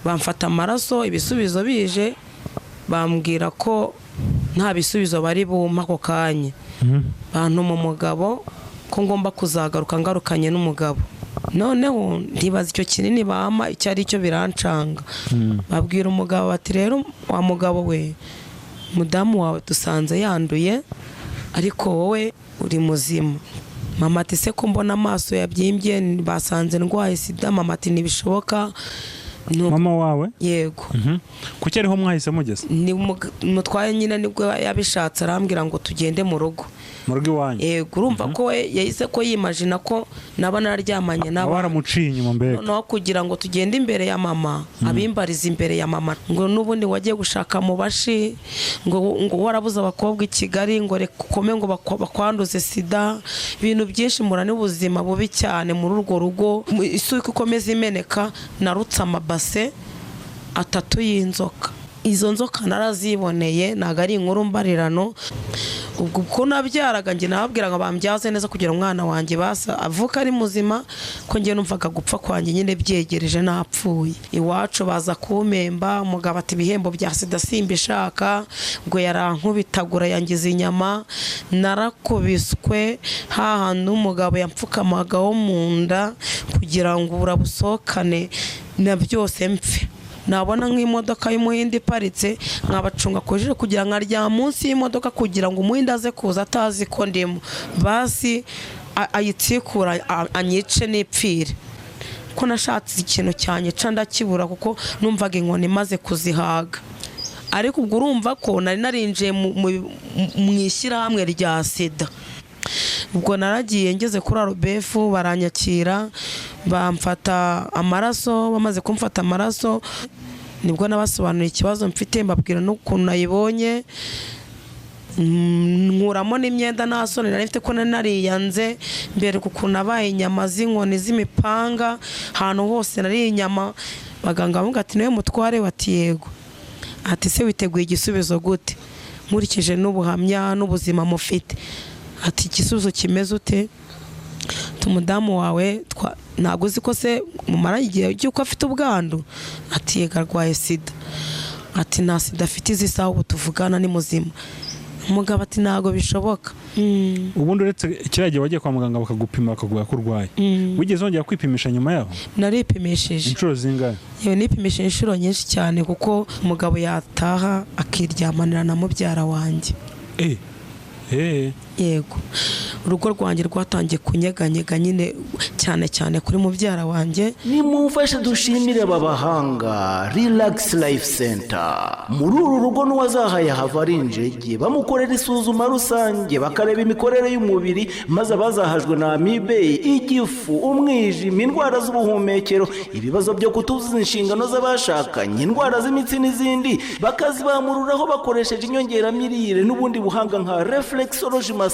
Bamfata amaraso, ibisubizo bije bambwira ko nta bisubizo bari bumpa ako kanya. Bantuma umugabo ko ngomba kuzagaruka ngarukanye n'umugabo. Noneho ntibaza icyo kinini bampa icyo ari cyo, birancanga. Babwira umugabo bati rero wa mugabo we, mudamu wawe dusanze yanduye, ariko wowe uri muzima. Mama ati se ko mbona amaso yabyimbye, basanze ndwaye sida? Mama ati ntibishoboka. Mama wawe? Yego. Kuki ariho mwahise mugeze? Ni mutwaye nyine, nibwo yabishatse, arambwira ngo tugende mu rugo. Mu rugo iwanyu? Yego. Urumva ko we yahise ko yimajina ko naba nararyamanye Aba n'aba waramuciye inyuma mbega. Noneho kugira ngo tugende imbere ya mama, abimbariza imbere ya mama ngo n'ubundi wagiye gushaka mu bashi, ngo warabuze abakobwa i Kigali, ngo reka ukome ngo bakwanduze sida. Ibintu byinshi, murane ubuzima bubi cyane muri urwo rugo. Isuka ikomeza imeneka, narutse amabase 3 y'inzoka. Izo nzoka naraziboneye, ntabwo ari inkuru mbarirano. Ubwo uko nabyaraga njye nababwiraga bambyaze neza kugira umwana wanjye basa avuka ari muzima, ko njye numvaga gupfa kwanjye nyine byegereje, napfuye. Iwacu baza kumpemba, umugabo ati ibihembo bya sida simbishaka, ngo yarankubitagura yangiza inyama. Narakubiswe hahandi umugabo yampfukamaga wo mu nda kugira ngo urabusohokane na byose mpfe. Nabona nk'imodoka y'umuhinde iparitse, nkabacunga ku jisho kugira ngo nkaryama munsi y'imodoka kugira ngo umuhinde aze kuza atazi ko ndimo, basi ayitsikura anyice nipfire. Ko nashatse ikintu cyanyica ndakibura, kuko numvaga inkoni imaze kuzihaga. Ariko ubwo urumva ko nari narinjiye mu ishyirahamwe rya sida. Ubwo naragiye ngeze kuri arubefu, baranyakira, bamfata amaraso. Bamaze kumfata amaraso nibwo nabasobanuriye ikibazo mfite, mbabwira n'ukuntu nayibonye, nkuramo n'imyenda nta soni nari mfite ko nari nariyanze, mbereka ukuntu nabaye inyama z'inkoni z'imipanga, ahantu hose nariye inyama. Abaganga bamubwira ati niwe mutware? Bati yego. Ati se witeguye igisubizo gute nkurikije n'ubuhamya n'ubuzima mufite? Ati igisubizo kimeze ute? Umudamu wawe ntabwo uzi ko se mumara igihe cy'uko afite ubwandu? Ati yego, arwaye sida. Ati nta sida afite, izi saha ubu tuvugana ni muzima. Umugabo ati ntabwo bishoboka. Ubundi uretse kiriya gihe wagiye kwa muganga bakagupima bakaguha ko urwaye, wigeze wongera kwipimisha nyuma yaho? Naripimishije. Inshuro zingahe? Yewe, nipimishije inshuro nyinshi cyane, kuko umugabo yataha akiryamanira na mubyara wanjye. Yego, urugo rwanjye rwatangiye kunyeganyega nyine, cyane cyane kuri mubyara wanjye. Nimumfashe dushimire aba bahanga Relax Life Center. Muri uru rugo n'uwazahaye hava ari injege. Bamukorera isuzuma rusange, bakareba imikorere y'umubiri, maze abazahajwe na amibe, igifu, umwijima, indwara z'ubuhumekero, ibibazo byo kutuzuza inshingano z'abashakanye, indwara z'imitsi n'izindi, bakazibamururaho bakoresheje inyongeramirire n'ubundi buhanga nka reflexology massage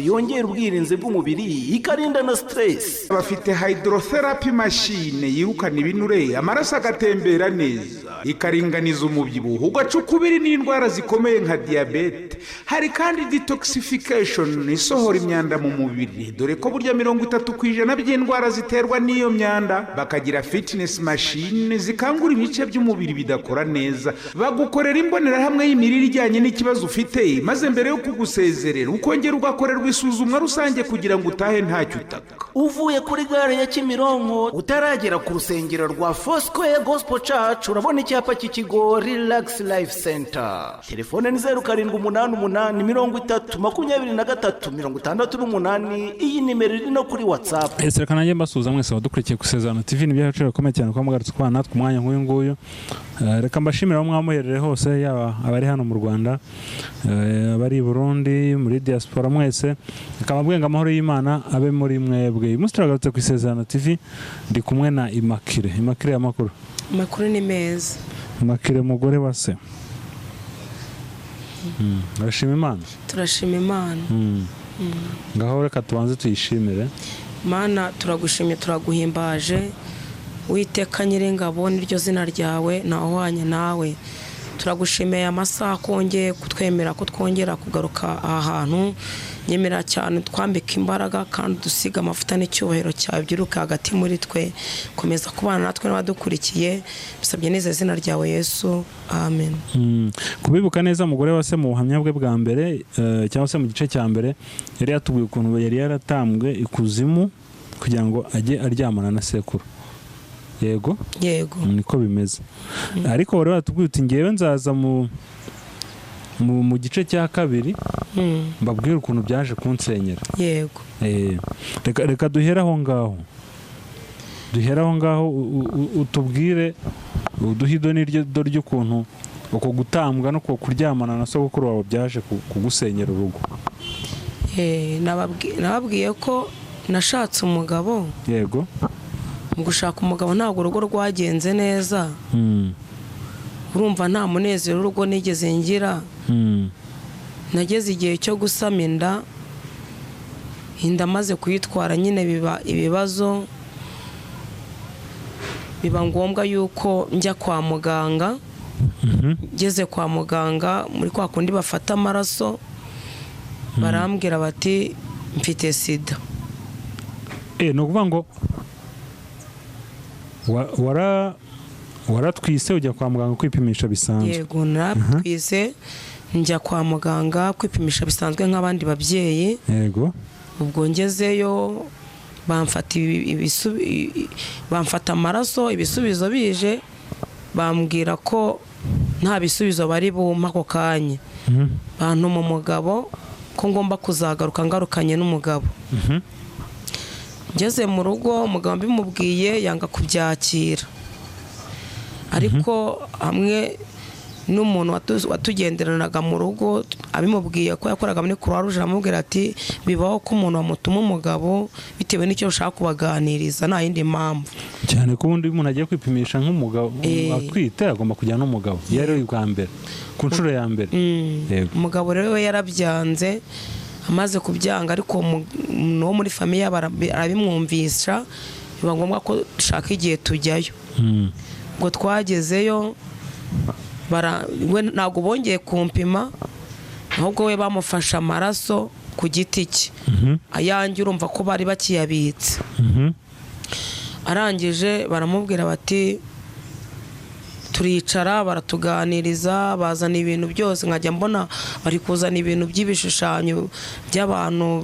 yongera ubwirinzi bw'umubiri, ikarinda na stress. Bafite hydrotherapy machine yirukana ibinure, amaraso agatembera neza, ikaringaniza umubyibuho, ugaca ukubiri n'indwara zikomeye nka diyabete. Hari kandi detoxification isohora imyanda mu mubiri, dore ko burya 30% by'indwara ziterwa n'iyo myanda. Bakagira fitness machine zikangura ibice by'umubiri bidakora neza. Bagukorera imbonerahamwe y'imirire ijyanye n'ikibazo ufite, maze mbere yo kugusezerera ukongera ugakorerwa isuzumwa rusange kugira ngo utahe ntacyo utaka. Uvuye kuri gare ya Kimironko utaragera ku rusengero rwa Foursquare Gospel Church, urabona icyapa cy'ikigo Relax Life Center. Telefone ni 0788 30 23 68. Iyi nimero iri no kuri WhatsApp. Ese reka nanjye mbasuhuza mwese abadukurikiye ku Isezerano TV. Ni iby'agaciro gakomeye cyane kuba mugarutse kubana natwe umwanya nk'uyu nguyu. Reka mbashimire aho mwamuherere hose, yaba abari hano mu Rwanda, abari i Burundi, muri diaspora mwese. Reka mbabwire ngo amahoro y'Imana abe muri mwebwe. Uyu munsi turagarutse ku Isezerano TV, ndi kumwe na Immaculée. Immaculée, amakuru? Amakuru ni meza. Immaculée, mugore wa se. Urashima Imana? Turashima Imana. Ngaho reka tubanze tuyishimire. Mana, turagushimye, turaguhimbaje. Witeka Nyiringabo niryo zina ryawe, ntawuhwanye nawe. Turagushimiye amasaha kongeye kutwemera ko twongera kugaruka aha hantu. Nyemera cyane twambika imbaraga kandi dusiga amavuta n'icyubahiro cyawe byiruka hagati muri twe. Komeza kubana natwe n'abadukurikiye, bisabye neza izina ryawe Yesu, amen. Kubibuka neza, umugore wa se mu buhamya bwe bwa mbere, cyangwa se mu gice cya mbere, yari yatubwiye ukuntu yari yaratambwe ikuzimu kugira ngo ajye aryamana na sekuru. Yego? Yego. Niko bimeze. Ariko wari watubwiye uti ngewe nzaza mu gice cya kabiri mbabwire ukuntu byaje kunsenyera. Yego. Reka duhere aho ngaho. Duhere aho ngaho utubwire, uduhe idoni ry'ukuntu uko gutambwa no kuryamana na sogokuru wawe byaje kugusenyera urugo. Nababwiye ko nashatse umugabo. Yego. Mu gushaka umugabo ntabwo urugo rwagenze neza. Urumva nta munezero urugo nigeze ngira. Nageze igihe cyo gusama inda, inda maze kuyitwara nyine biba ibibazo, biba ngombwa yuko njya kwa muganga. Ngeze kwa muganga muri kwa kundi bafata amaraso, barambwira bati mfite sida. Ni ukuvuga ngo waratwise ujya kwa muganga kwipimisha bisanzwe? Yego, naratwise njya kwa muganga kwipimisha bisanzwe nk'abandi babyeyi. Yego. Ubwo ngezeyo bamfata amaraso, ibisubizo bije bambwira ko nta bisubizo bari bumpa ako kanya. Bantuma umugabo ko ngomba kuzagaruka ngarukanye n'umugabo. Ngeze mu rugo umugabo mbimubwiye yanga kubyakira, ariko hamwe n'umuntu watugenderanaga mu rugo abimubwiye ko yakoraga muri Croix Rouge, aramubwira ati bibaho ko umuntu bamutuma umugabo bitewe n'icyo ushaka kubaganiriza, nta yindi mpamvu. Cyane ko ubundi umuntu agiye kwipimisha nk'umugabo atwite agomba kujyana n'umugabo, yari bwa mbere ku nshuro ya mbere. Umugabo rero we yarabyanze, amaze kubyanga ariko umuntu wo muri famiye arabimwumvisha, biba ngombwa ko dushaka igihe tujyayo. Ubwo twagezeyo ntabwo bongeye kumpima, ahubwo we bamufashe amaraso ku giti cye, ayanjye urumva ko bari bakiyabitse. Arangije baramubwira bati turicara, baratuganiriza, bazana ibintu byose, nkajya mbona bari kuzana ibintu by'ibishushanyo by'abantu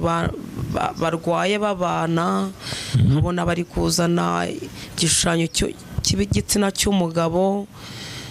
barwaye babana, nkabona bari kuzana igishushanyo cy'igitsina cy'umugabo,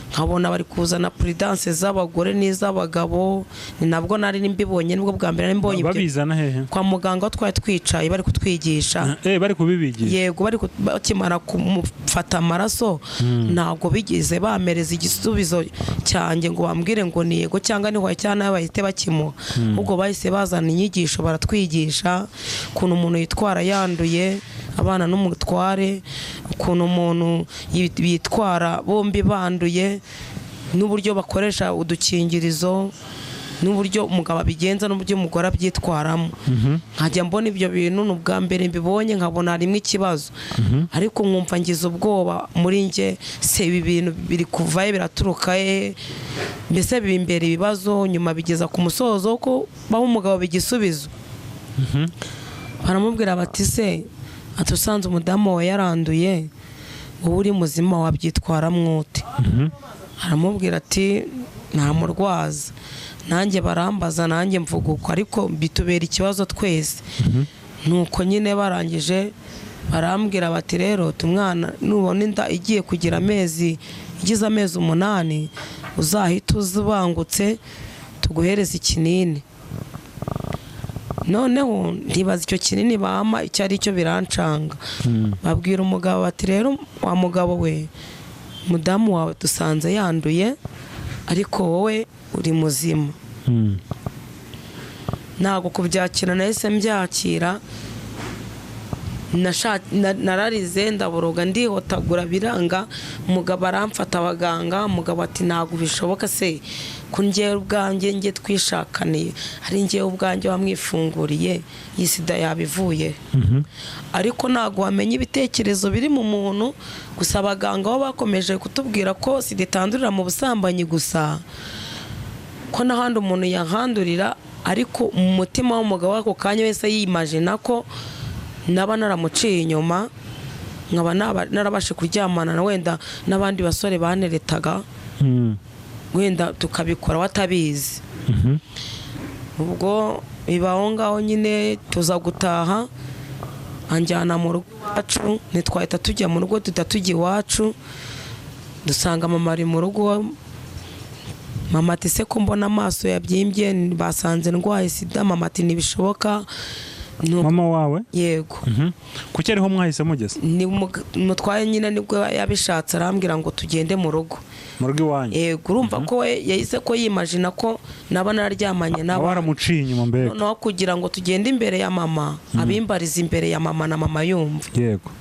nkabona bari kuzana prudence z'abagore n'iz'abagabo. Ni nabwo nari mbibonye, nibwo bwa mbere nari mbonye. Babizana hehe? Kwa muganga twari twicaye bari kutwigisha. Bari kubibigisha? Yego, bari bakimara kumufata amaraso ntabwo bigeze bamereza igisubizo cyanjye ngo bambwire ngo ni yego cyangwa ni hoya cyangwa bahite bakimuha. Ubwo bahise bazana inyigisho baratwigisha ukuntu umuntu yitwara yanduye abana n'umutware, ukuntu umuntu yitwara bombi banduye, n'uburyo bakoresha udukingirizo, n'uburyo umugabo abigenza n'uburyo umugore abyitwaramo. Nkajya mbona ibyo bintu ni ubwa mbere mbibonye, nkabona harimo ikibazo, ariko nkumva ngize ubwoba muri njye, se ibi bintu biri kuvahe, biraturuka he? Mbese bimbera ibibazo. Nyuma bigeza ku musozo ko baho umugabo bigisubizo. Baramubwira bati se ati usanze umudamu wawe yaranduye, wowe uri muzima wabyitwara mwute? Aramubwira ati ntamurwaza. Nanjye barambaza, nanjye mvuga uko, ariko bitubera ikibazo twese. Nuko nyine barangije barambwira bati rero umwana nubona inda igiye kugira amezi, igize amezi 8, uzahita uzibangutse tuguhereze ikinini. Noneho ntibaza icyo kinini bama icyo ari cyo, birancanga. Babwira umugabo bati rero wa mugabo we, mudamu wawe dusanze yanduye, ariko wowe uri muzima. Ntabwo kubyakira nahise mbyakira. Nararize ndaboroga ndihotagura biranga. Umugabo aramfata abaganga, umugabo ati ntabwo bishoboka se ko njyewe ubwanjye njye twishakaniye, ari njyewe ubwanjye wamwifunguriye, iyi sida yabivuye. Ariko ntabwo wamenya ibitekerezo biri mu muntu. Gusa abaganga bo bakomeje kutubwira ko sida itandurira mu busambanyi gusa, ko n'ahandi umuntu yahandurira. Ariko mu mutima w'umugabo w'ako kanya wese yimajina ko naba naramuciye inyuma, nkaba narabashe kuryamana na wenda n'abandi basore baneretaga, wenda tukabikora watabizi. Ubwo biba aho ngaho nyine, tuza gutaha anjyana mu rugo iwacu. Ntitwahita tujya mu rugo, duhita tujya iwacu, dusanga mama ari mu rugo. Mama ati se ko mbona amaso yabyimbye, basanze ndwaye sida? Mama ati ntibishoboka. Mama wawe? Yego. Kuki ariho mwahise mugeze? Ni mutwaye nyine nibwo yabishatse, arambwira ngo tugende mu rugo. Mu rugo iwanyu? Yego. Urumva ko we yahise ko yimajina ko naba nararyamanye aba n'abandi, waramuciye inyuma mbega. Noneho kugira ngo tugende imbere ya mama, abimbariza imbere ya mama na mama yumva, yego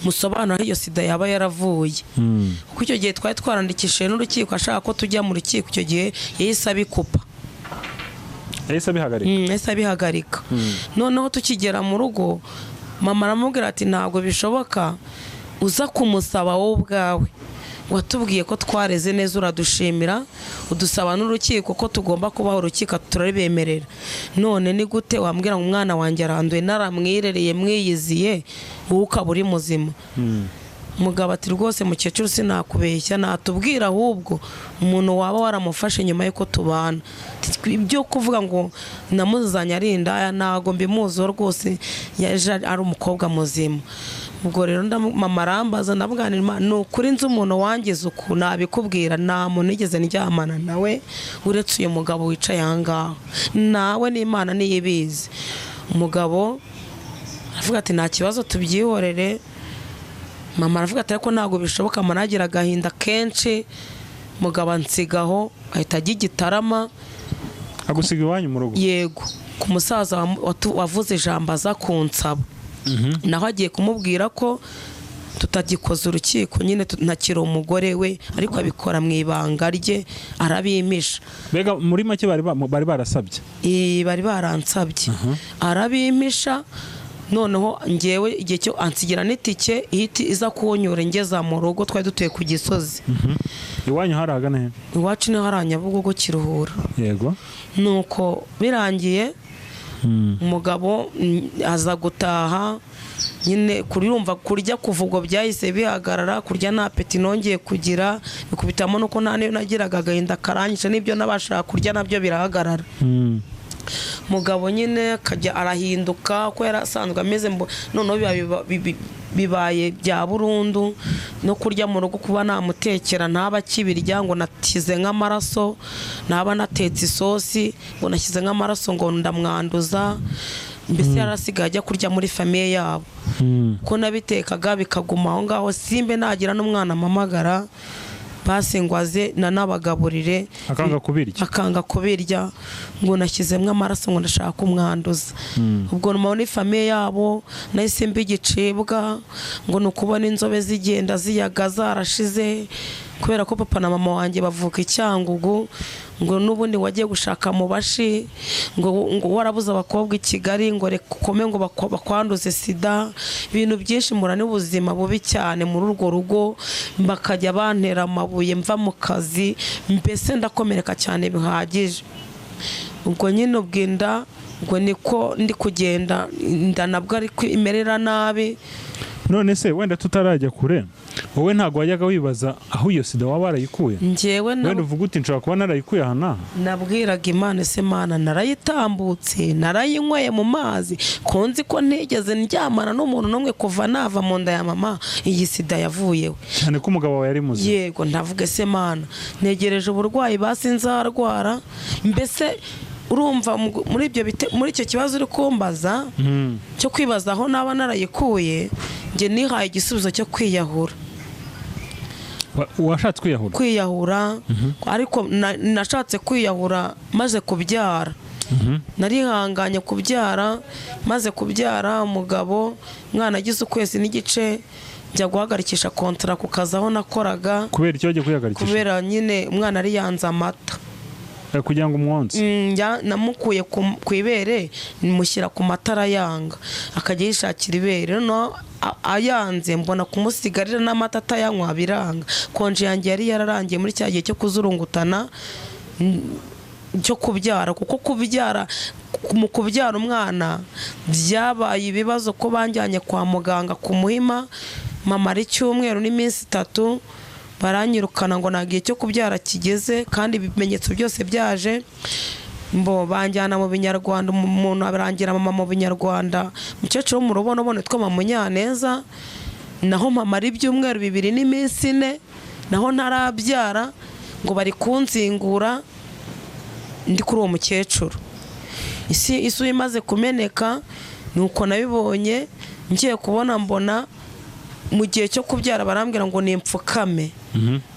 musobanura aho iyo sida yaba yaravuye. Kuko icyo gihe twari twarandikishije n'urukiko, ashaka ko tujya mu rukiko. Icyo gihe yahise abikupa. Yahise abihagarika. Yahise abihagarika. Noneho tukigera mu rugo, mama aramubwira ati ntabwo bishoboka, uza kumusaba wowe ubwawe watubwiye ko twareze neza, uradushimira, udusaba n'urukiko ko tugomba kubaha urukiko, turabibemerera. None ni gute wambwira ngo umwana wanjye aranduye, naramwirereye mwiyiziye, wowe ukaba uri muzima? Umugabo ati rwose mukecuru sinakubeshya, natubwira ahubwo umuntu waba waramufashe nyuma y'uko tubana. Ibyo kuvuga ngo namuzanye ari indaya ntago mbimuziho rwose, yaje ari umukobwa muzima. Ubwo rero mama arambaza, ndamubwira nti, ni ukuri nzi umuntu wangize uku nabikubwira, nta muntu nigeze ndyamana nawe uretse uyu mugabo wicaye aha ngaha, nawe n'Imana niyo ibizi. Umugabo aravuga ati nta kibazo tubyihorere. Mama aravuga ati ariko ntabwo bishoboka. Mama aragira agahinda kenshi. Mugabo ansigaho ahita ajya i Gitarama. Agusiga iwanyu mu rugo? Yego, ku musaza wavuze ijambo aza kunsaba, naho agiye kumubwira ko tutagikoza urukiko nyine, ntakiri umugore we, ariko abikora mu ibanga rye, arabimisha. Mbega muri make bari bari barasabye? Bari baransabye, arabimisha. Noneho ngewe igihe cyo ansigira n'itike ihita iza kunyura ingeza mu rugo, twari dutuye ku Gisozi. Iwanyu hari ahagana he? Iwacu niho hari Nyabugogo, Kiruhura. Yego. Nuko birangiye, umugabo aza gutaha nyine. Kurumva kurya kuva ubwo byahise bihagarara, kurya nta peti nongeye kugira, bikubitamo nuko nta niyo nagiraga, agahinda karanyishe, n'ibyo nabashaga kurya nabyo birahagarara. Mugabo nyine akajya arahinduka uko yari asanzwe ameze, noneho biba bibaye bya burundu. No kurya mu rugo kuba namutekera ntaba akibirya, ngo nashyize nk'amaraso, naba natetse isosi ngo nashyize nk'amaraso, ngo ndamwanduza. Mbese yarasigaye ajya kurya muri famille yabo, ko nabitekaga bikaguma aho ngaho, simbe nagira n'umwana mpamagara basi ngo aze nanabagaburire. Akanga kubirya? Akanga kubirya, ngo nashyizemo amaraso, ngo ndashaka kumwanduza. Ubwo muri famille yabo nahise mba igicibwa, ngo ni ukubona inzobe zigenda ziyaga zarashize, kubera ko papa na mama wanjye bavuka i Cyangugu, ngo n'ubundi wagiye gushaka mu bashi, ngo warabuze abakobwa i Kigali, ngo reka ukome ngo bakwanduze sida. Ibintu byinshi, mpura n'ubuzima bubi cyane muri urwo rugo, bakajya bantera amabuye mva mu kazi, mbese ndakomereka cyane bihagije. Ubwo nyine ubwo inda, ubwo niko ndi kugenda, inda nabwo ariko imerera nabi. None se wenda tutarajya kure, wowe ntabwo wajyaga wibaza aho iyo sida waba warayikuye? Njyewe Wenda uvuga uti nshobora kuba narayikuye aha n'aha? Nabwiraga Imana, ese Mana narayitambutse, narayinyweye mu mazi, ko nzi ko ntigeze ndyamana n'umuntu n'umwe kuva nava mu nda ya mama, iyi sida yavuyeho? Cyane ko umugabo wawe yari muzima. Yego. Ndavuga ese Mana ntegereje uburwayi basi nzarwara. Mbese urumva muri ibyo muri icyo kibazo uri kumbaza cyo kwibaza aho naba narayikuye, njye nihaye igisubizo cyo kwiyahura. Washatse kwiyahura? Kwiyahura, ariko nashatse kwiyahura maze kubyara. Narihanganye kubyara, maze kubyara umugabo, umwana agize ukwezi n'igice, njya guhagarikisha kontara ku kazi aho nakoraga. Kubera icyo wagiye kwihagarikisha? Kubera nyine umwana ari yanze amata. Kugira ngo umwonse? Namukuye ku ibere, mushyira ku matara yanga, akajya yishakira ibere. Noneho ayanze, mbona kumusigarira n'amata atayanywa biranga. Konji yanjye yari yararangiye muri cya gihe cyo kuzurungutana, cyo kubyara, kuko kubyara, mu kubyara umwana byabaye ibibazo, ko banjyanye kwa muganga ku Muhima, mamara icyumweru n'iminsi 3, baranyirukana ngo nta gihe cyo kubyara kigeze kandi ibimenyetso byose byaje. Mbo banjyana mu Binyarwanda, umuntu arangira mama mu Binyarwanda, umukecuru wo mu Rubonobono witwa Mama Munyaneza, naho mama ari ibyumweru 2 n'iminsi 4, naho ntarabyara, ngo bari kunzingura ndi kuri uwo mukecuru. Isi isu imaze kumeneka, nuko nabibonye ngiye kubona, mbona mu gihe cyo kubyara barambwira ngo nimpfukame.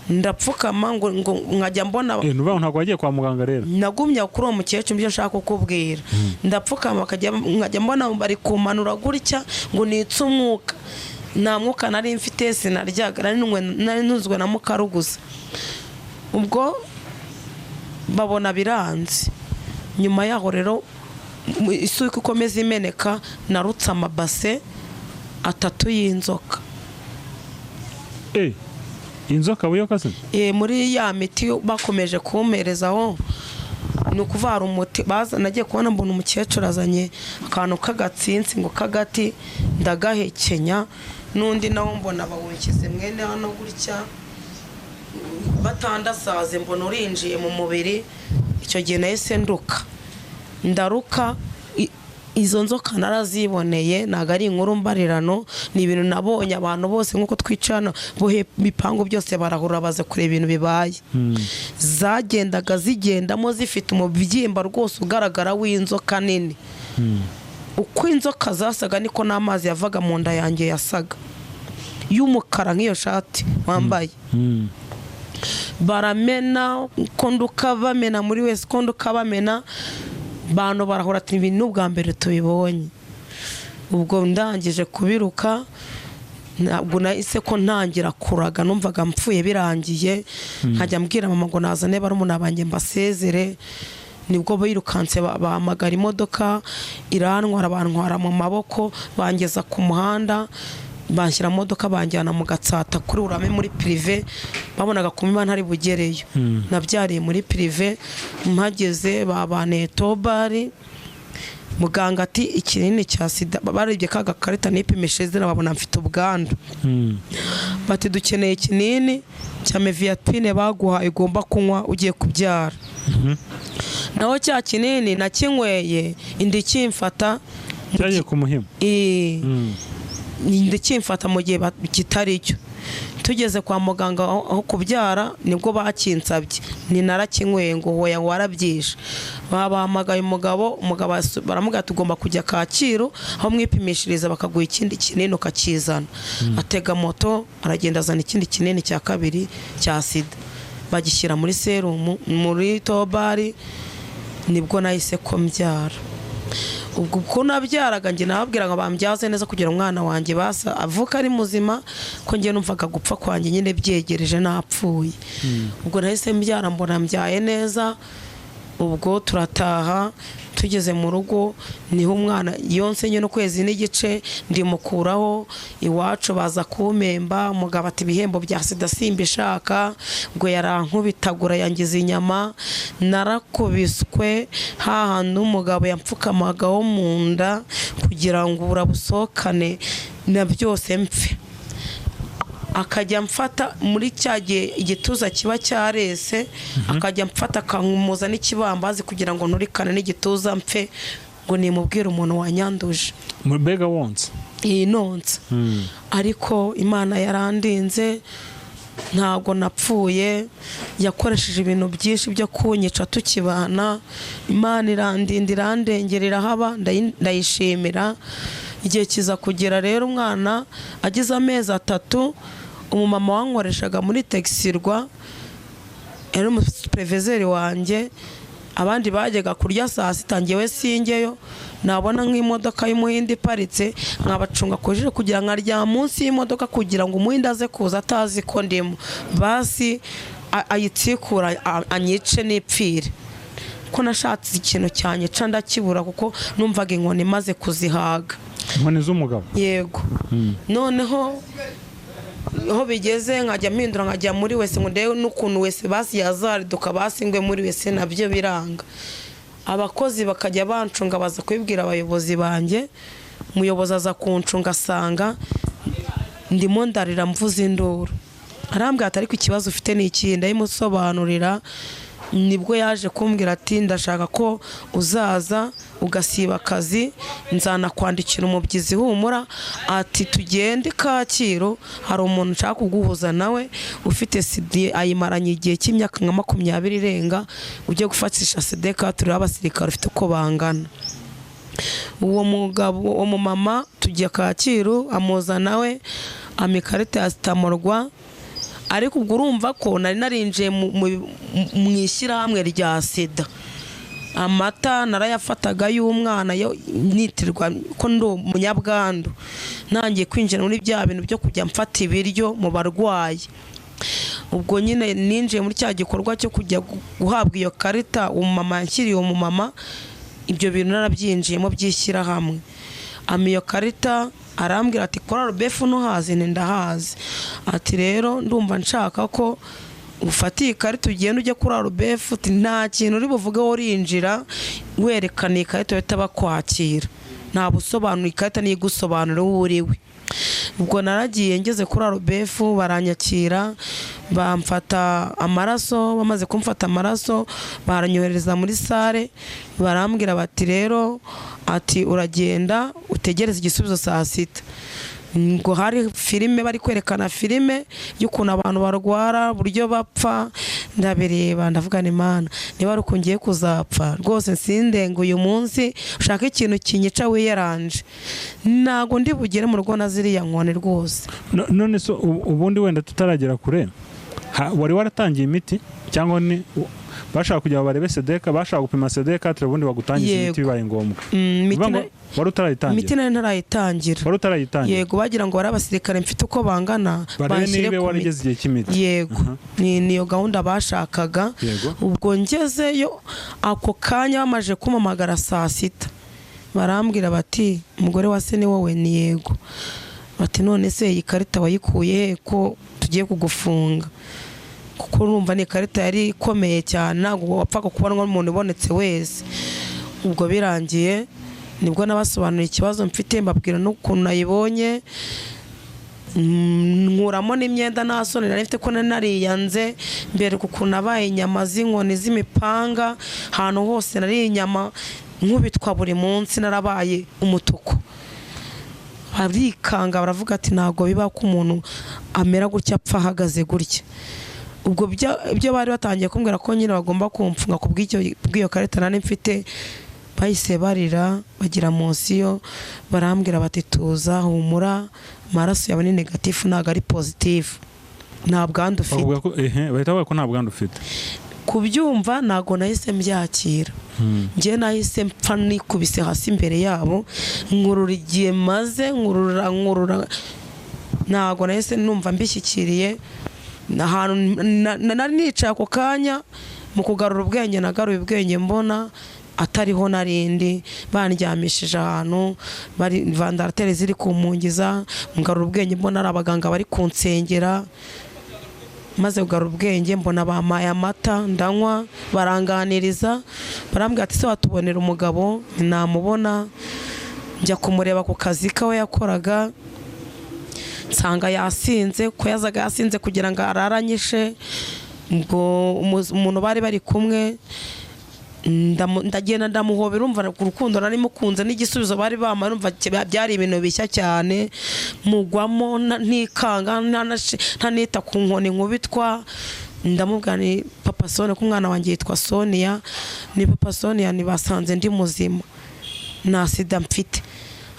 Ndapfukama, ngo nkajya mbona. Nubaho ntabwo wagiye kwa muganga rero? Nagumya kuri uwo mukecuru, ibyo nshaka kukubwira. Ndapfukama, nkajya mbona bari kumanura gutya ngo nitse umwuka. Nta mwuka nari mfite, sinaryaga, nari ntunzwe na mukaru gusa. Ubwo babona biranze. Nyuma yaho rero, isuka ikomeza imeneka, narutse amabase 3 y'inzoka. Inzoka buyoka se? Muri ya miti bakomeje kumperezaho, ni ukuvuga hari umuti baza, nagiye kubona mbona umukecuru azanye akantu k'agatsinsi ngo k'agati, ndagahekenya, n'undi nawo mbona bawunshyize mwene hano gutya, batandasaze, mbona urinjiye mu mubiri. Icyo gihe nahise nduka, ndaruka. Izo nzoka naraziboneye, ntabwo ari inkuru mbarirano, ni ibintu nabonye. Abantu bose nk'uko twicana bohe ibipangu byose barahura baza kureba ibintu bibaye. Zagendaga zigendamo zifite umubyimba rwose ugaragara w'inzoka nini. Uko inzoka zasaga niko n'amazi yavaga mu nda yanjye yasaga y'umukara nk'iyo shati wambaye. Baramena uko nduka, bamena muri wese uko nduka bamena, bantu barahura ati ibi ni ubwa mbere tubibonye. Ubwo ndangije kubiruka, ntabwo nahise ko ntangira kuraga, numvaga mpfuye birangiye. Nkajya mbwira mama ngo nazane barumuna banjye mbasezere. Nibwo birukanse bahamagara imodoka irantwara, bantwara mu maboko, bangeza ku muhanda, banshyira mu modoka, banjyana mu Gatsata kuri Urame muri privé. Babonaga ku miba ntari bugereyo. Nabyariye muri privé, mpageze babanteye tobari. Muganga ati ikinini cya sida, barebye ka gakarita nipimishije zina, babona mfite ubwandu. Bati dukeneye ikinini cya Nevirapine baguha igomba kunywa ugiye kubyara. Naho cya kinini nakinyweye, inda ikimfata. Cyagiye ku Muhima? Inda ikimfata mu gihe kitari cyo. Tugeze kwa muganga aho kubyara, nibwo bakinsabye, ni narakinyweye, ngo hoya warabyishe. Babahamagaye umugabo, umugabo baramubwira tugomba kujya Kacyiru aho mwipimishiriza, bakaguha ikindi kinini ukakizana. Atega moto aragenda, azana ikindi kinini cya kabiri cya sida, bagishyira muri serumu muri tobari. Nibwo nahise ko mbyara. Ubwo uko nabyaraga, njye nababwiraga ngo bambyaze neza kugira umwana wanjye basa avuka ari muzima, ko njye numvaga gupfa kwanjye nyine byegereje, napfuye. Ubwo nahise mbyara, mbona mbyaye neza. Ubwo turataha, tugeze mu rugo niho umwana yonse nyine ukwezi n'igice, ndimukuraho. Iwacu baza kumpemba, umugabo ati ibihembo bya sida simbishaka. Ubwo yarankubitagura, yangiza inyama, narakubiswe hahandi umugabo yapfukamagaho mu nda kugira ngo burabusohokane na byose mpfe. Akajya amfata muri cya gihe igituza kiba cyarese, akajya amfata akankomoza n'ikibambazi kugira ngo nturikane n'igituza mpfe, ngo nimubwire umuntu wanyanduje. Mbega wonse? Iyi nonsa. Ariko Imana yarandinze, ntabwo napfuye. Yakoresheje ibintu byinshi byo kunyica tukibana, Imana irandinda, irandengera, irahaba, ndayishimira. Igihe kiza kugera rero, umwana agize amezi 3, umumama wankoreshaga muri tegisirwa yari umusuperevizeri wanjye. Abandi bajyaga kurya saa sita, ngewe singeyo. Nabona nk'imodoka y'umuhinde iparitse, nkabacunga ku jisho kugira ngo nkaryama munsi y'imodoka, kugira ngo umuhinde aze kuza atazi ko ndimo, basi ayitsikura anyice nipfire, ko nashatse ikintu cyanyica ndakibura, kuko numvaga inkoni imaze kuzihaga. Inkoni z'umugabo? Yego. Noneho aho bigeze nkajya mpindura, nkajya muri WC ngo ndebe n'ukuntu WC basi yazariduka, basi ngwe muri WC, nabyo biranga. Abakozi bakajya bancunga, baza kubibwira abayobozi banjye. Umuyobozi aza kuncunga, asanga ndimo ndarira mvuza induru. Arambwira ati: "Ariko ikibazo ufite ni iki?" Ndayimusobanurira. Nibwo yaje kumbwira ati: "Ndashaka ko uzaza ugasiba akazi, nzanakwandikira umubyizi, humura." Ati: "Tugende Kacyiru, hari umuntu nshaka kuguhuza nawe ufite sida, ayimaranye igihe cy'imyaka nka 20 irenga, ujye gufatisha sedeka, turebe abasirikare ufite uko bangana." Uwo mugabo, uwo mumama, tujya Kacyiru, amuza nawe, ampa ikarita ya sitamorwa. Ariko ubwo urumva ko nari narinjiye mu ishyirahamwe rya sida. Amata narayafataga y'umwana yo nitirwa ko ndi umunyabwandu. Ntangiye kwinjira muri bya bintu byo kujya mfata ibiryo mu barwayi. Ubwo nyine ninjiye muri cya gikorwa cyo kujya guhabwa iyo karita umumama yanshyiriye. Uwo mumama, ibyo bintu narabyinjiyemo by'ishyirahamwe. Ampa iyo karita, arambwira ati: "Kora rubefu ntuhazi?" Nti: "Ndahazi." Ati: "Rero ndumva nshaka ko ufata iyi karita ugenda ujye kuri arubefu." Uti: "Nta kintu uri buvuge, urinjira werekana iyi karita, bahita bakwakira, nta busobanuro, ikarita niyo igusobanura uwo uriwe." Ubwo naragiye, ngeze kuri arubefu baranyakira, bamfata amaraso. Bamaze kumfata amaraso, baranyohereza muri salle, barambwira bati: "Rero," ati, "uragenda utegereze igisubizo saa sita." Ngo hari filime bari kwerekana, filime y'ukuntu abantu barwara, uburyo bapfa. Ndabireba, ndavuga: "Ni Imana, niba ari uko ngiye kuzapfa rwose, nsindenga uyu munsi, ushaka ikintu kinyica wiyaranje, ntabwo ndi bugere mu rugo na ziriya nkoni rwose." None se ubundi wenda tutaragera kure, wari waratangiye imiti, cyangwa ni bashaka kugira ngo barebe sedeka, bashaka gupima sedeka, ubundi bagutangiza imiti bibaye ngombwa? Imiti Bivuga ngo wari utarayitangira? Imiti nari ntarayitangira. Wari utarayitangira? Yego, bagira ngo bari abasirikare mfite uko bangana, barebe banshyire niba ku warageze miti. igihe cy'imiti. Yego, ni niyo gahunda bashakaga. Ubwo ngezeyo ako kanya, bamaze kumpamagara saa sita, barambwira bati: "Umugore wa se ni wowe?" Ni yego. Bati: "None se iyi karita wayikuye he, ko tugiye kugufunga?" Kuko urumva ni ikarita yari ikomeye cyane, ntabwo wapfaga kubonwa n'umuntu ubonetse wese. Ubwo birangiye nibwo nabasobanuriye ikibazo mfite, mbabwira n'ukuntu nayibonye. Nkuramo n'imyenda, nta soni nari mfite ko nari nariyanze, mbereka ukuntu nabaye inyama z'inkoni z'imipanga, ahantu hose nari inyama, nkubitwa buri munsi, narabaye umutuku. Barikanga, baravuga ati: "Ntabwo biba ko umuntu amera gutya, apfa ahagaze gutya." Ubwo ibyo bari batangiye kumbwira ko nyine bagomba kumfunga ku bw'iyo karita nari mfite, bahise barira, bagira munsi yo, barambwira bati: "Tuza, humura, amaraso yawe ni négatif, ntabwo ari positif, nta bwandu ufite." Bavuga ko ehe, bahita bavuga ko nta bwandu ufite. Kubyumva ntabwo nahise mbyakira. Njye nahise mpfa nikubise hasi imbere yabo, nkurura igihe maze nkurura nkurura, ntabwo nahise numva mbishyikiriye. Ahantu nari nicaye ako kanya, mu kugarura ubwenge, nagaruye ubwenge mbona atariho narindi, bandyamishije ahantu bari ventilateur ziri kumpungiza. Ngarura ubwenge mbona ari abaganga bari kunsengera. Maze kugarura ubwenge mbona bampaye amata, ndanywa, baranganiriza, barambwira ati: "Se watubonera umugabo?" Ntamubona. Njya kumureba ku kazi kawe yakoraga, nsanga yasinze, ko yazaga yasinze kugira ngo araranyishe. Ngo umuntu bari bari kumwe, ndagenda ndamuhobera. Urumva urukundo nari mukunze n'igisubizo bari bampaye, urumva byari ibintu bishya cyane. Mugwamo ntikanga, ntanita ku nkoni nkubitwa. Ndamubwira: "Ni papa Sonia," ko umwana wanjye yitwa Sonia. "Ni papa Sonia, ntibasanze ndi muzima, nta sida mfite."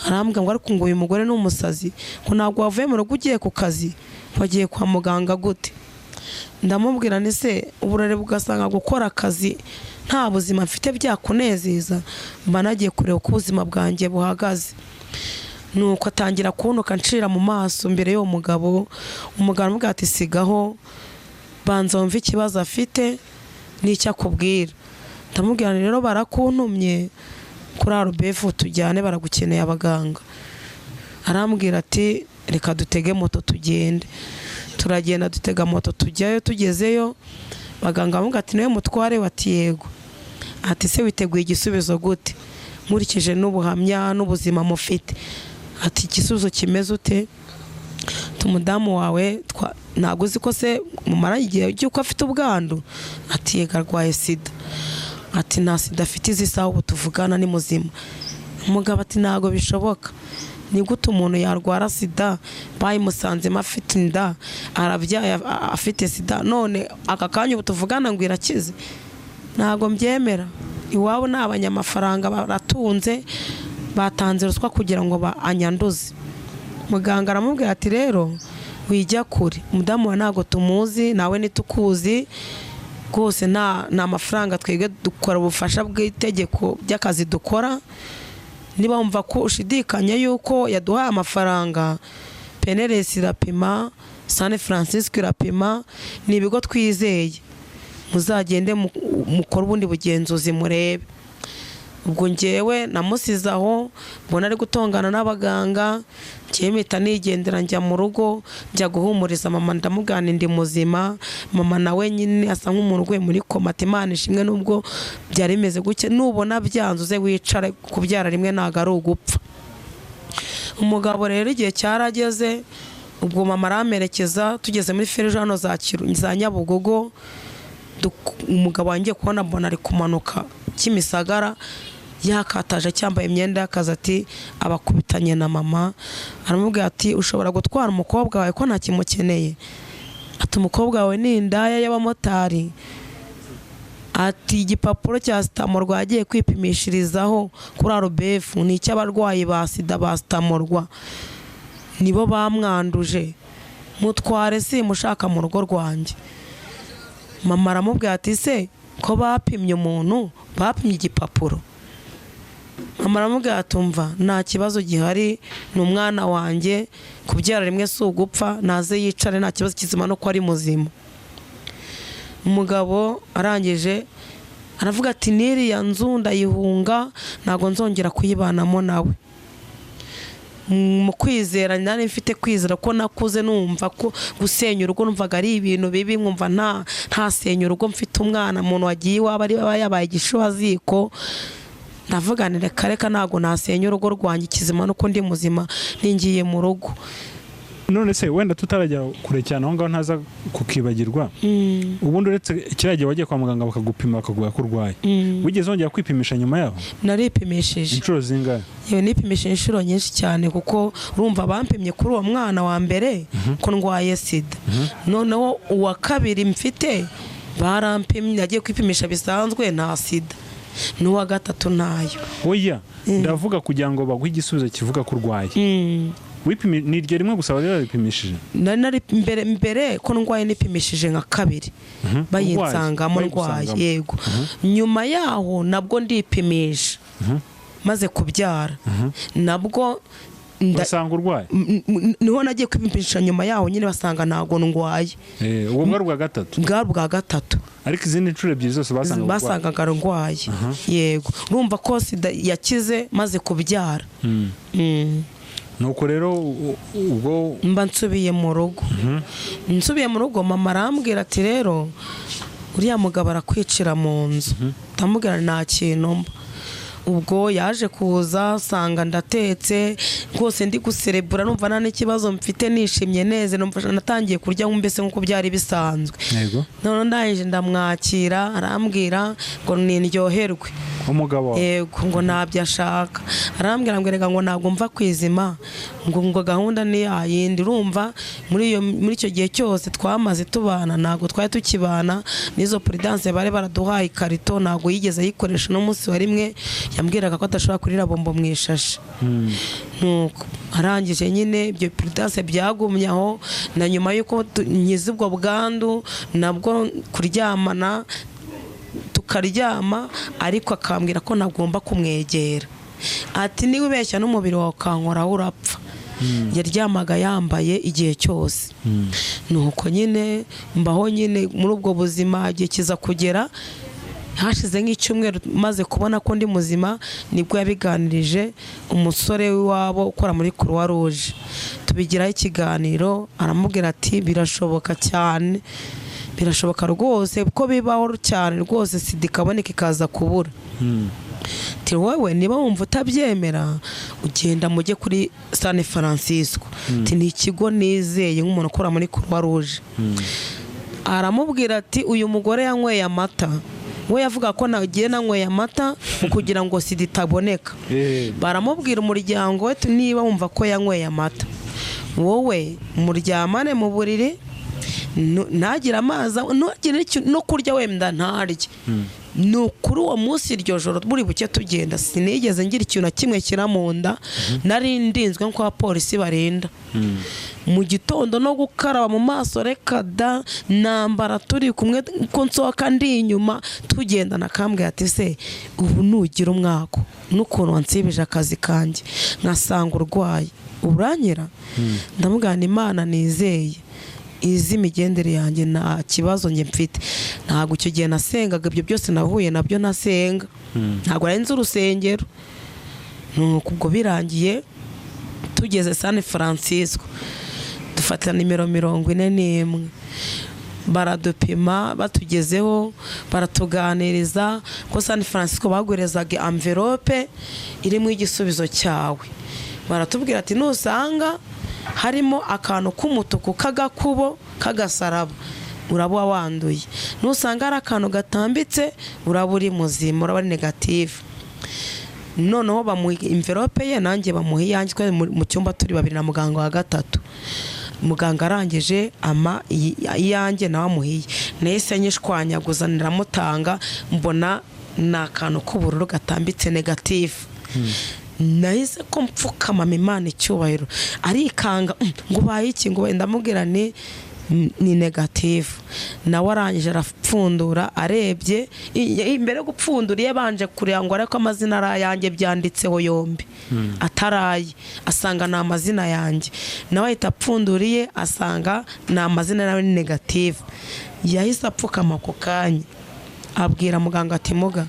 Arambwira ngo: "Ariko ngo uyu mugore ni umusazi, ngo ntabwo wavuye mu rugo ugiye ku kazi, wagiye kwa muganga gute?" Ndamubwira ni se uburere, ugasanga gukora akazi Nta buzima mfite byakunezeza, mba nagiye kureba uko ubuzima bwanjye buhagaze. Nuko atangira kuntuka ncira mu maso imbere y'uwo mugabo. Umugabo aramubwira ati sigaho, banza wumve ikibazo afite n'icyo akubwira. Ndamubwira nti rero barakuntumye kuri arubefu tujyane, baragukeneye abaganga. Arambwira ati reka dutege moto tugende. Turagenda dutega moto tujyayo. Tugezeyo abaganga bamubwira ati niwe mutware? Ati yego. Ati se witeguye igisubizo gute nkurikije n'ubuhamya n'ubuzima mufite? Ati igisubizo kimeze ute? Umudamu wawe ntabwo uzi ko se mumara igihe cy'uko afite ubwandu? Ati yego arwaye sida. Ati nta sida afite izi saha ubu tuvugana ni muzima. Umugabo ati ntabwo bishoboka, ni gute umuntu yarwara sida bayimusanzemo afite inda, arabyaye afite sida, none aka kanya ubu tuvugana ngo irakize? Ntabwo mbyemera. Iwabo ni abanyamafaranga baratunze, batanze ruswa kugira ngo anyanduze. Muganga aramubwira ati rero wijya kure, umudamu wawe ntabwo tumuzi nawe ntitukuzi rwose, nta mafaranga twebwe dukora ubufasha bw'itegeko by'akazi dukora. Niba wumva ko ushidikanya yuko yaduhaye amafaranga, Peneresi irapima, San Francisco irapima, ni ibigo twizeye, muzagende mukore ubundi bugenzuzi murebe. Ubwo ngewe namusize aho mbona ari gutongana n'abaganga, ngewe mpita nigendera njya mu rugo, njya guhumuriza mama, ndamugana ndi muzima. Mama nawe nyine asa nk'umuntu uguye muri koma, ati Imana ishimwe nubwo byari bimeze gutya, nubona byanze uze wicare, kubyara rimwe ntabwo ari ugupfa. Umugabo rero igihe cyarageze, ubwo mama aramperekeza tugeze muri feruje hano za Nyabugogo, umugabo wanjye kubona mbona ari kumanuka Kimisagara yakataje cyambaye imyenda y'akazi, ati abakubitanye na mama. Aramubwira ati ushobora gutwara umukobwa wawe ko ntakimukeneye? Ati umukobwa wawe ni indaya y'abamotari. Ati igipapuro cya sitamorwa yagiye kwipimishirizaho kuri arubefu ni icy'abarwayi ba sida ba sitamorwa, nibo bamwanduje, mutware simushaka mu rugo rwanjye. Mama aramubwira ati se ko bapimye umuntu, bapimye igipapuro? Mama aramubwira ati umva nta kibazo gihari, ni umwana wanjye, kubyara rimwe si ugupfa, naze yicare nta kibazo, kizima nuko ari muzima. Umugabo arangije aravuga ati n'iriya nzu ndayihunga, ntabwo nzongera kuyibanamo nawe. Mu kwizera nari mfite kwizera ko nakuze numva ko gusenya urugo numvaga ari ibintu bibi, nkumva ntasenya urugo mfite umwana, umuntu wagiye iwabo ari yabaye igishwaziko. Ndavuga nti reka reka ntabwo nasenya urugo rwanjye, kizima nuko ndi muzima ningiye mu rugo. None se wenda tutarajya kure cyane aho ngaho ntaza kukibagirwa, ubundi uretse kiriya gihe wagiye kwa muganga bakagupima bakaguha ko urwaye, wigeze wongera kwipimisha nyuma yaho? Naripimishije. Inshuro zingahe? Yewe nipimishije inshuro nyinshi cyane, kuko urumva bampimye kuri uwo mwana wa mbere ko ndwaye sida, noneho uwa kabiri mfite barampimye, nagiye kwipimisha bisanzwe nta sida, n'uwa gatatu ntayo. Oya ndavuga kugira ngo baguhe igisubizo kivuga ko urwaye. Ni iryo rimwe gusa bari baripimishije? Nari mbere ko ndwaye nipimishije nka kabiri bayinsangamo ndwaye, yego. Nyuma yaho nabwo ndipimisha maze kubyara, nabwo basanga urwaye, niho nagiye kwipimisha nyuma yaho nyine basanga ntabwo ndwaye. Ubwo bwari ubwa gatatu? Bwari ubwa gatatu. Ariko izindi nshuro ebyiri zose basangaga ndwaye, yego. Urumva ko sida yakize maze kubyara. Nuko rero ubwo mba nsubiye mu rugo. Nsubiye mu rugo mama arambwira ati rero uriya mugabo arakwicira mu nzu. Ndamubwira nta kintu mba. Ubwo yaje kuza asanga ndatetse rwose ndi guserebura, numva nta n'ikibazo mfite, nishimye neze, numva natangiye kurya mbese nk'uko byari bisanzwe. None ndangije ndamwakira, arambwira ngo nindyoherwe. Umugabo? Yego, ngo ntabyo ashaka. Arambwira ngo erega ngo ntabwo mva kwizima, ngo gahunda ni yayindi. Urumva muri icyo gihe cyose twamaze tubana ntabwo twari tukibana, n'izo prudence bari baraduhaye ikarito ntabwo yigeze ayikoresha n'umunsi wa rimwe, yambwiraga ko adashobora kurira bombo mu ishashi. Nuko arangije nyine ibyo prudence byagumye aho, na nyuma y'uko nkize ubwo bwandu nabwo kuryamana Tukaryama, ariko akambwira ko ntagomba kumwegera, ati niba ubeshya n'umubiri wawe ukankoraho urapfa. Yaryamaga yambaye igihe cyose. Nuko nyine mbaho nyine muri ubwo buzima. Igihe kiza kugera, hashize nk'icyumweru maze kubona ko ndi muzima, nibwo yabiganirije umusore w'iwabo ukora muri Croix Rouge, tubigiraho ikiganiro. Aramubwira ati birashoboka cyane, birashoboka rwose ko bibaho cyane rwose, sida ikaboneka ikaza kubura. Ati wowe niba wumva utabyemera, ugenda mujye kuri San Francisco. Ati ni ikigo nizeye nk'umuntu ukora muri Croix Rouge. Aramubwira ati uyu mugore yanyweye amata. We yavuga ko nagiye nanyweye amata kugira ngo sida itaboneka. Baramubwira umuryango we, niba wumva ko yanyweye amata, wowe muryamane mu buriri, ntagire amazi, ntagire no kurya, wenda ntarye. Ni ukuri uwo munsi, iryo joro buri buke tugenda, sinigeze ngira ikintu na kimwe kira mu nda. Nari ndinzwe nk'uko abapolisi barinda. Mu gitondo no gukaraba mu maso reka da. Nambara turi kumwe, ko nsohoka ndi inyuma tugendana. Akambwira ati se ubu nugira umwako n'ukuntu wansibije akazi kanjye nkasanga urwaye uranyira? Ndamubwira Imana nizeye izi imigendere yanjye, nta kibazo njye mfite. Ntabwo icyo gihe nasengaga, ibyo byose nahuye nabyo nasenga, ntabwo nari nzi urusengero. Nuko ubwo birangiye, tugeze San Francisco, dufata nimero 41, baradupima. Batugezeho baratuganiriza ko San Francisco baguherezaga envelope irimo igisubizo cyawe. Baratubwira ati nusanga harimo akantu k'umutuku k'agakubo k'agasaraba, uraba wanduye; nusanga hari akantu gatambitse, uraba uri muzima, uraba ari negative. Noneho bamuha envelope ye, nanjye bamuha iyanjye. Twari mu cyumba turi babiri na muganga wa gatatu. Muganga arangije ama iyanjye, nawe amuha iye. Nahise nyishwanyaguza ndiramutanga, mbona ni akantu k'ubururu gatambitse, negative. Nahise ko mpfukamama Imana icyubahiro. Arikanga, ngo ubaye iki?" Ngo ndamubwira ni negative. Nawe arangije arapfundura, arebye imbere yo gupfundura iyo abanje kureba ngo ariko amazina ari ayanjye byanditseho yombi ataraye, asanga ni amazina yanjye. Nawe ahita apfunduriye, asanga ni amazina, nawe ni negative. Yahise apfukama ako kanya, abwira muganga ati muga,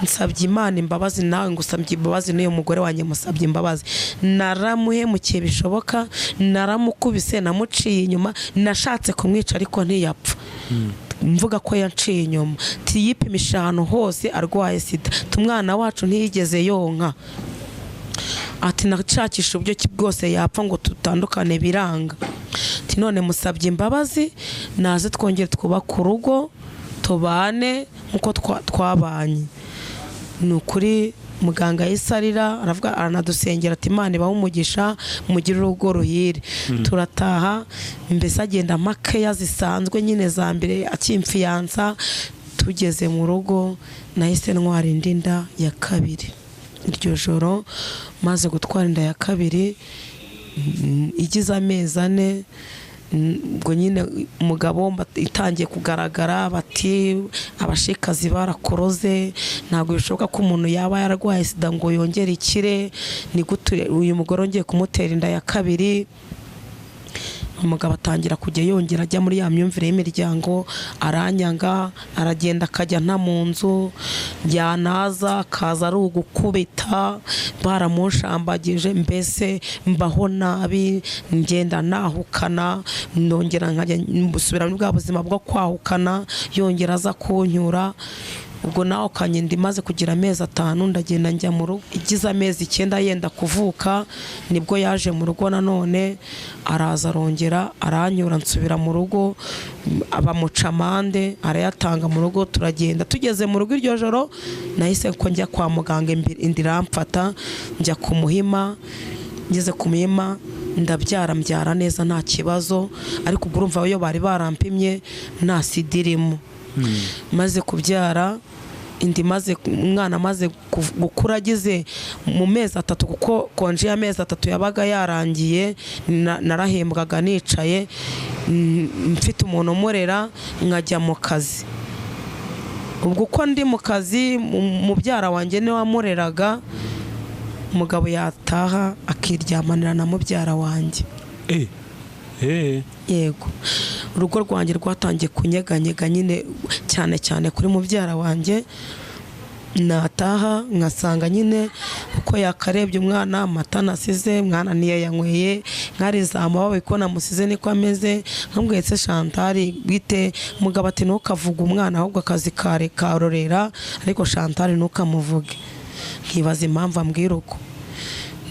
nsabye Imana imbabazi, nawe ngusabye imbabazi, n'uyu mugore wanjye musabye imbabazi. Naramuhemukiye bishoboka, naramukubise, namuciye inyuma, nashatse kumwica ariko ntiyapfa, mvuga ko yanciye inyuma. Tiyipimisha ahantu hose arwaye sida, umwana wacu ntiyigeze yonka. Ati nashakisha uburyo ki bwose yapfa ngo tutandukane, biranga. Ati none musabye imbabazi, naze twongere twubake urugo, tubane nk'uko twabanye. Ni ukuri muganga yahise arira, aravuga, aranadusengera ati Imana ibahe umugisha, mugire urugo ruhire. Turataha. Mbese agenda makeya zisanzwe nyine za mbere akimfiyansa. Tugeze mu rugo nahise ntwara indi nda ya kabiri. Iryo joro maze gutwara inda ya kabiri, igize amezi 4, ubwo nyine umugabo itangiye kugaragara, bati abashikazi barakoroze, ntabwo bishoboka ko umuntu yaba yararwaye sida ngo yongere ikire, ni gute uyu mugore wongeye kumutera inda ya kabiri? Umugabo atangira kujya yongera ajya muri ya myumvire y'imiryango, aranyanga, aragenda akajya nta mu nzu, yanaza akaza ari ugukubita, baramushambagije. Mbese mbaho nabi, ngenda nahukana, nongera nkajya nsubira muri bwa buzima bwo kwahukana, yongera aza kunyura. Ubwo nawe ukanyenda imaze kugira amezi 5, ndagenda njya mu rugo. Igize amezi 9 yenda kuvuka, nibwo yaje mu rugo nanone, araza arongera aranyura, nsubira mu rugo, bamuca amande arayatanga mu rugo, turagenda. Tugeze mu rugo iryo joro nahise ko njya kwa muganga, inda iramfata, njya ku Muhima. Ngeze ku Muhima ndabyara, mbyara neza nta kibazo, ariko ubwo urumva iyo bari barampimye nta sida irimo. Maze kubyara indi, maze umwana amaze gukura ageze mu mezi 3, kuko konji y'amezi 3 yabaga yarangiye, narahembwaga nicaye, mfite umuntu umurera, nkajya mu kazi. Ubwo uko ndi mu kazi, mubyara wanjye niwe wamureraga. Umugabo yataha akiryamanira na mubyara wanjye. Yego, urugo rwanjye rwatangiye kunyeganyega nyine, cyane cyane kuri mubyara wanjye. Nataha nkasanga nyine uko yakarebye umwana, amata nasize mwana niyo yanyweye, nkariza amababi ko namusize niko ameze. Nkambwiye se Chantal bite? Mugabo ati ntukavuge umwana, ahubwo akazi kare karorera, ariko Chantal ntukamuvuge. Nkibaza impamvu ambwira uko.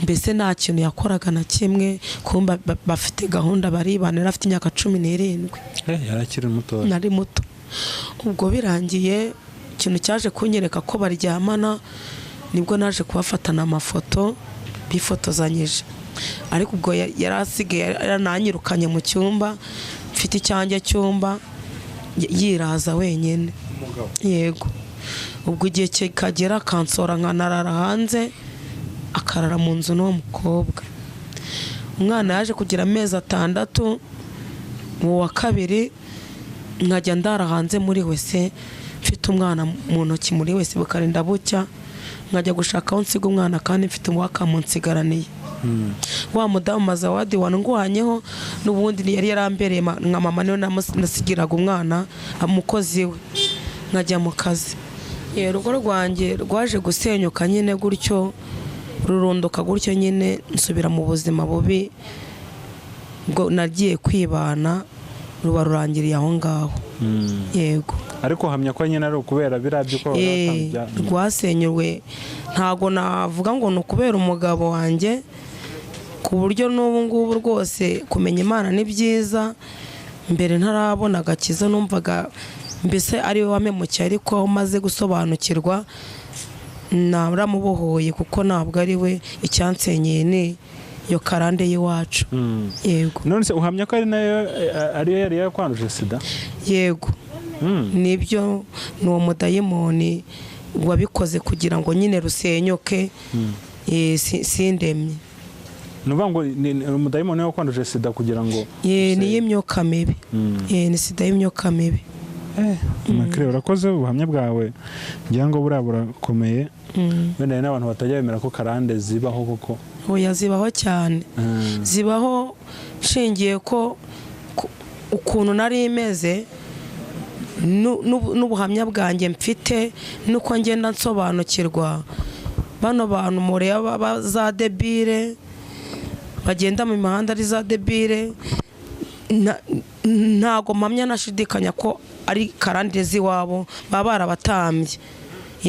Mbese nta kintu yakoraga na kimwe, kumba bafite gahunda baribana. Afite imyaka 17. Yari akiri muto. Nari muto. Ubwo birangiye, ikintu cyaje kunyereka ko baryamana, nibwo naje kubafatana amafoto bifotozanyije. Ariko ubwo yari asigaye yarananyirukanye mu cyumba, mfite icyanjye cyumba, yiraza wenyine. Yego, ubwo igihe kikagera akansora nkanarara hanze, akarara mu nzu n'uwo mukobwa. Umwana yaje kugira amezi 6, uwo wa kabiri, nkajya ndara hanze muri wese mfite umwana mu ntoki, muri wese bukarinda bucya, nkajya gushaka aho nsiga umwana kandi mfite uwakamunsigaraniye. Wa mudamu Mazawadi wandwanyeho n'ubundi yari yarambereye nka mama, niwe nasigiraga umwana umukozi we nkajya mu kazi. Urugo rwanjye rwaje gusenyuka nyine gutyo, rurunduka gutyo nyine, nsubira mu buzima bubi bwo nagiye kwibana, ruba rurangiriye aho ngaho. Yego. Ariko hamya ko nyine ari ukubera biriya by'uko rwasenyuwe, ntago navuga ngo ni ukubera umugabo wanjye, ku buryo n'ubu ngubu rwose kumenya Imana ni byiza. Mbere ntarabona agakiza numvaga mbese ari we wamemukiye, ariko aho maze gusobanukirwa naramubohoye, kuko ntabwo ari we icyansenyeye, ni iyo karande y'iwacu. Yego. None se uhamya ko ari nayo ariyo yari yakwanduje sida? Yego, nibyo, ni uwo mudayimoni wabikoze kugira ngo nyine rusenyuke, sindemye. Ni ukuvuga ngo ni umudayimoni wakwanduje sida kugira ngo ni iy'imyuka mibi. Ni sida y'imyuka mibi. Makire, urakoze ubuhamya bwawe, ngira ngo buriya burakomeye. Wenda hari n'abantu batajya bemera ko karande zibaho koko. Oya, zibaho cyane. Zibaho nshingiye ko ukuntu nari imeze n'ubuhamya bwanjye mfite nuko ngenda nsobanukirwa. Bano bantu mureba za debire bagenda mu mihanda ari za debire, ntago mpamya nashidikanya ko ari karande z'iwabo, baba barabatambye,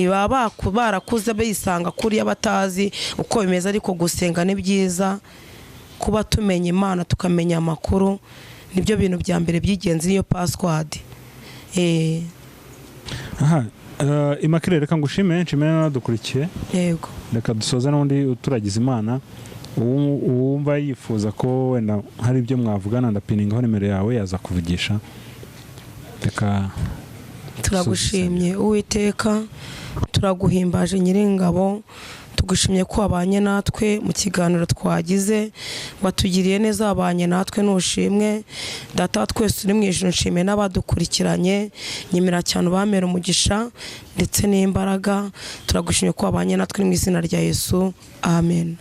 baba barakuze bisanga kuriya batazi uko bimeze. Ariko gusenga ni byiza, kuba tumenya Imana tukamenya amakuru nibyo bintu bya mbere by'ingenzi, niyo password. Aha, Immaculee, reka ngushime, nshimire n'abadukurikiye. Yego. Reka dusoze n'undi uturagiza Imana. Uwumva yifuza ko wenda hari ibyo mwavugana, ndapiningaho nimero yawe yaza kuvugisha. Reka turagushimye Uwiteka, turaguhimbaje Nyiringabo, tugushimye ko wabanye natwe mu kiganiro twagize, watugiriye neza, wabanye natwe, nushimwe Data wa twese uri mu ijuru. Nshimiye n'abadukurikiranye, nyemera cyane ubamere umugisha ndetse n'imbaraga. Turagushimye ko wabanye natwe mu izina rya Yesu, amen.